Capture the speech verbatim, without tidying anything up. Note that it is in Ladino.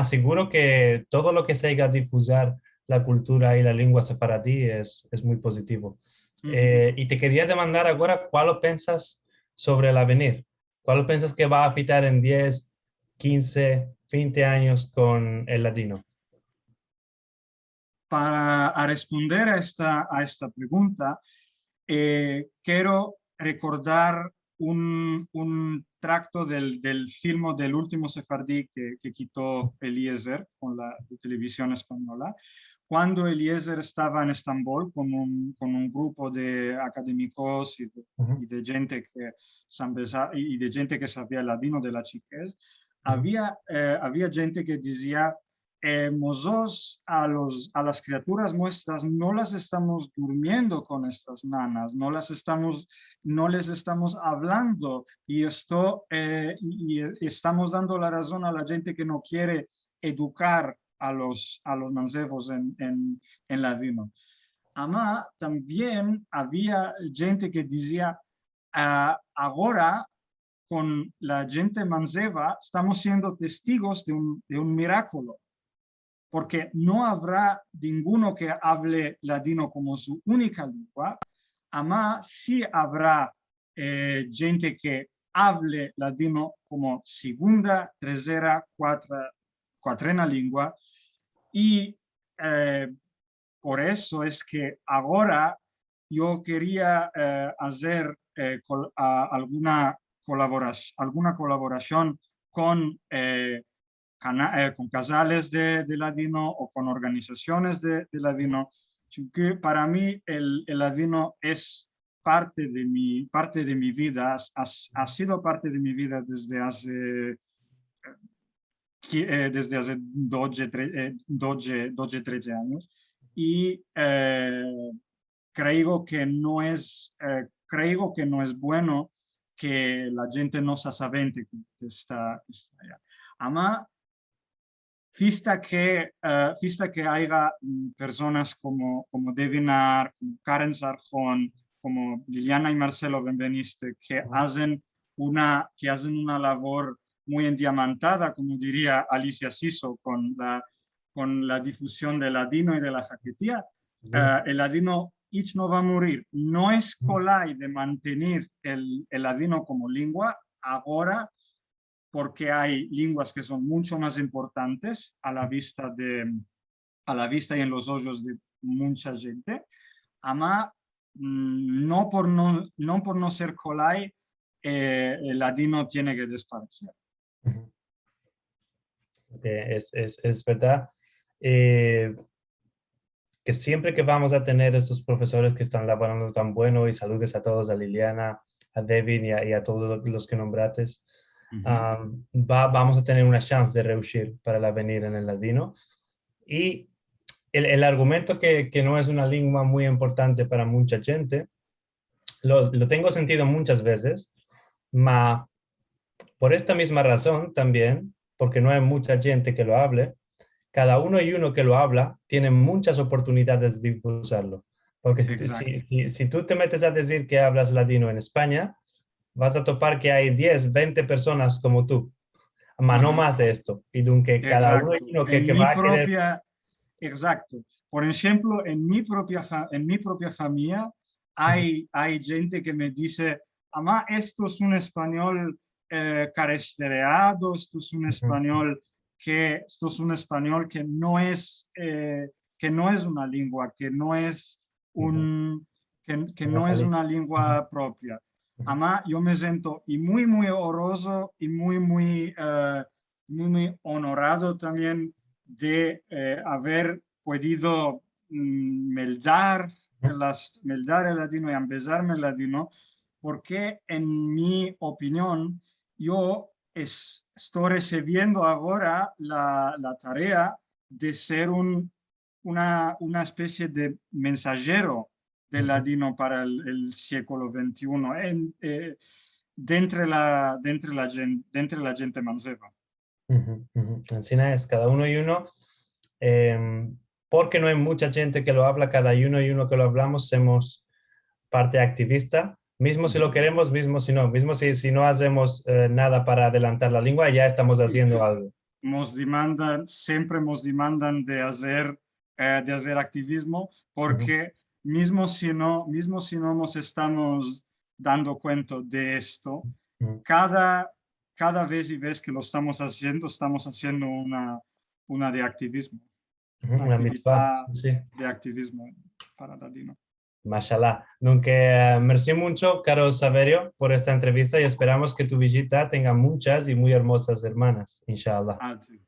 seguro ke todo lo ke se ayude a difuzar la kultura i la lengua sefaradi es, es muy pozitivo. Eh, i te keria demandar agora, kualo pensas sovre el avenir? Kualo pensas ke va a afitar en diez, kinze, vente anyos kon el ladino? Para a responder a esta, a esta pregunta, eh, kero rekordar un, un trakto del, del filmo del ultimo sefaradi ke, ke kito Eliezer kon la televizion espanyola, kuando Eliezer estava en Estambol kon un, kon un grupo de akademikos i de, i de djente ke se ambeza-, i, i de djente ke savia ladino de la chikez, avia, eh, avia djente ke dizia, eh, mozotros a los, a las kriaturas muestras no las estamos durmiendo kon estas nanas, no las estamos, no les estamos avlando, i esto, eh, i, i estamos dando la razon a la djente ke no kere edukar a los, a los manzevos en, en, en ladino. Ama tambien avia djente ke dizia, ah, agora kon la djente manzeva estamos siendo testigos de un, de un mirakolo, porke no avra ninguno ke avle ladino komo su unika lengua, ama si avra, eh, djente ke avle ladino komo segunda, trezera, kuatra-, kuatrena lengua, i, eh, por eso es ke agora yo keria, eh, azer, eh, kol-, a-, alguna kolaboras-, alguna kolaborashon kon, eh, kana-, eh, kon kazales de, de ladino o kon organizasiones de, de ladino, porke para mi el, el ladino es parte de mi, parte de mi vida, ha, ha, ha sido parte de mi vida desde aze, eh, ki-, eh, desde aze dodje, tre-, eh, dodje, dodje, tredje anyos. I, eh, kreigo ke no es, eh, kreigo ke no es bueno ke la djente no se asavente ke, ke esta, ke esta aya. Ama, vista ke, eh, vista ke aya, mm, personas komo, komo Devinar, komo Karen Zarhon, komo Liliana i Marcelo Benveniste, ke azen una, ke azen una lavor muy endiamantada, komo diria Alicia Siso, kon la, kon la difuzion del ladino i de la haketia, eh, el ladino ich no va a morir. No es kolay de mantener el, el ladino komo lengua agora, porke ay lenguas ke son muncho mas importantes a la vista de, a la vista i en los ojos de muncha djente. Ama, mm, no por no, no por no ser kolay, eh, el ladino tiene ke despareser. Eh, es, es, es verdad, eh, ke siempre ke vamos a tener estos profesores ke estan lavorando tan bueno, i saludes a todos, a Liliana, a Devin i a, i a todos los ke nombrates, am, va, vamos a tener una shanse de reushir para el avenir en el ladino. I el, el argumento ke, ke no es una lengua muy importante para muncha djente, lo, lo tengo sentido munchas vezes, ma por esta mizma razon tambien, porke no ay muncha djente ke lo avle, kada uno i uno ke lo avla tiene munchas oportunidades de difuzarlo. Porke si, si, si, si tu te metes a dizir ke avlas ladino en Espanya, vas a topar ke ay diez, vente personas komo tu, ma no mas de esto. I dunke kada uno i uno ke, ke va a kerer propia, egzakto. Por enshemplo, en mi propia fa-, en mi propia famiya, ay, ay djente ke me dize, "Ama, esto es un espanyol, eh, karestereado, esto es un espanyol ke, esto es un espanyol ke no es, eh, ke no es una lengua, ke no es un, ke, ke no es una lengua propia." Ama, yo me siento i muy, muy onrozo i muy, muy, eh, muy, muy onorado tambien de, eh, aver puedido, mm, meldar las, meldar el ladino i ambezarme el ladino, porke, en mi opinion, yo es-, esto resiviendo agora la, la tarea de ser un, una, una especie de mensajero del ladino para el, el sieklo vente i uno, en, eh, dentre la, dentre la djen-, dentre la djente manzeva. Ansina es, kada uno i uno, em, porke no ay muncha djente ke lo avla, kada uno i uno ke lo avlamos, semos parte aktivista, mizmo si lo keremos, mizmo si no, mizmo si, si no azemos, eh, nada para adelantar la lengua, ya estamos aziendo algo. mos demandan, siempre mos demandan de azer, eh, de azer aktivizmo, porke mizmo si no, mizmo si no mos estamos dando kuenta de esto, kada, kada vez i vez ke lo estamos aziendo, estamos aziendo una, una de aktivizmo. Una mitzva, si. De aktivizmo para Ladino. Mashallah. Dunke, eh, mersi muncho, karo Saverio, por esta entrevista i esperamos ke tu vizita tenga munchas i muy ermozas ermanas, inshallah. A ti.